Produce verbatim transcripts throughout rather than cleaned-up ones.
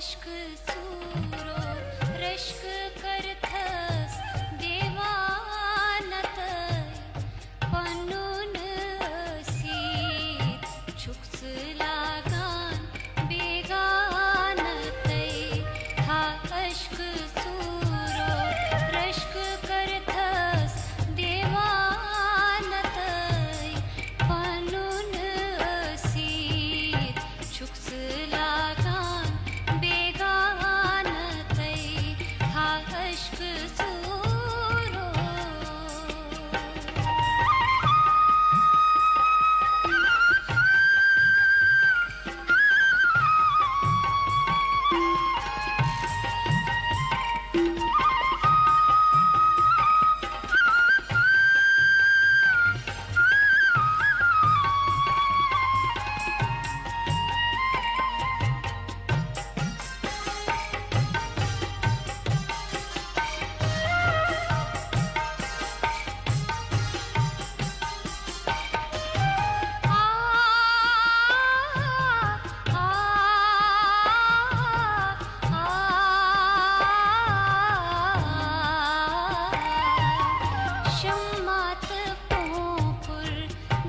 عشق ژوٗرو رشک کٔرتھس دیوانہ تہٕ پنُن ٲسیٖت چھُکھ ژٕ لاگان بیگانہ تَے۔ ہا عشق ژوٗرو رشک کٔرتھس دیوانہ تَے۔ پنُن ٲسیٖت چھُکھ ژٕ لاگان بیگانہ تَے۔ ہا عشق ژوٗرو۔ شمع تہٕ پونٛپُر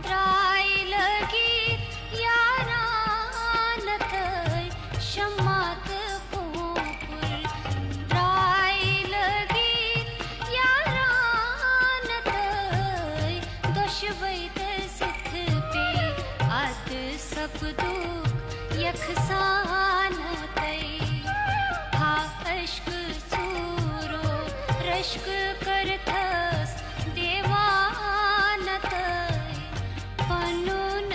درٛاے لٲگِتھ یارانہٕ تہٕ۔ شمع تہٕ پونٛپُر درٛاے لٲگِتھ یارانہٕ تہٕ۔ دۄشوَے دٔسِتھ پیٚیہِ اَتھ سپدُک یکسانہٕ تَے۔ ہا عشق ژوٗرو رشک کٔرتھس دیوانہ تَے۔ پنُن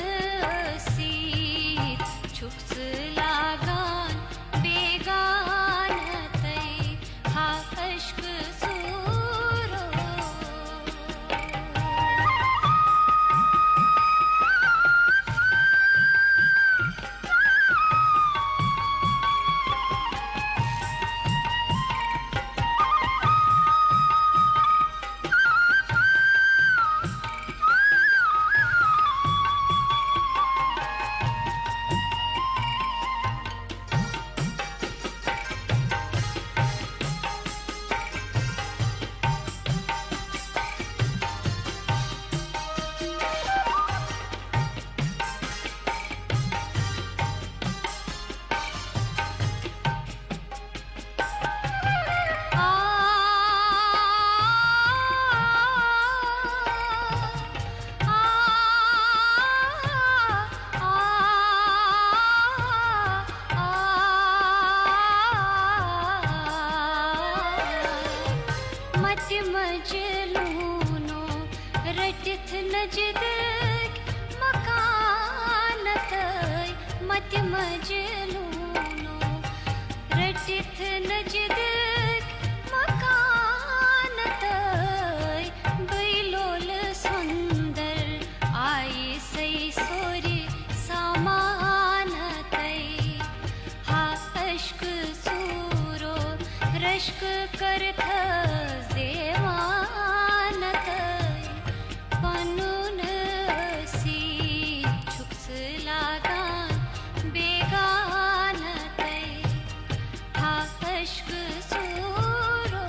ٲسیٖت چھُکھ ژٕ لاگان بیگانہ تَے۔ ہا عشق ژوٗرو۔ متہِ مجنوٗنو رٔٹِتھ نجدٕکۍ مکانہٕ تَے۔ متہِ مجنوٗنو رٔٹِتھ نجدٕکۍ مکانہٕ تَے۔ بٔے لولہٕ سۄندر آیہِ سَے سورِ سامانہٕ تَے۔ ہا عشق ژوٗرو رشک کٔرتھس دیوانہٕ تَے۔ پنُن ٲسیٖت چھُکھ ژٕ لاگان بیگانہٕ تَے۔ ہا عشق ژوٗرو۔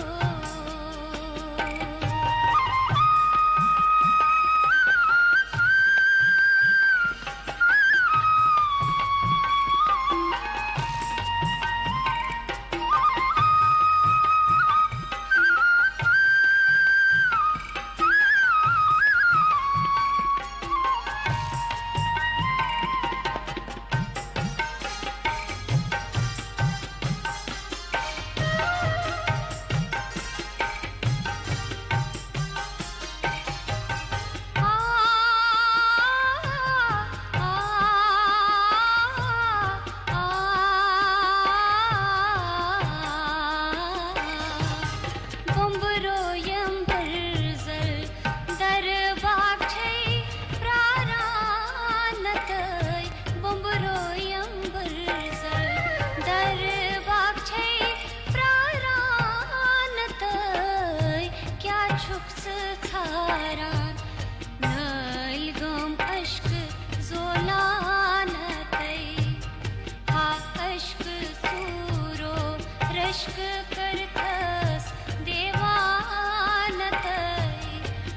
عشق کٔرتھس دیوانہٕ تۄہہِ،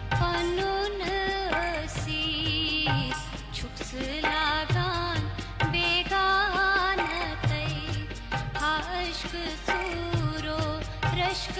پنُن ٲسیٖت چھُکھ ژٕ لاگان بیگانہٕ تۄہہِ۔ عشق ژوٗرو رشک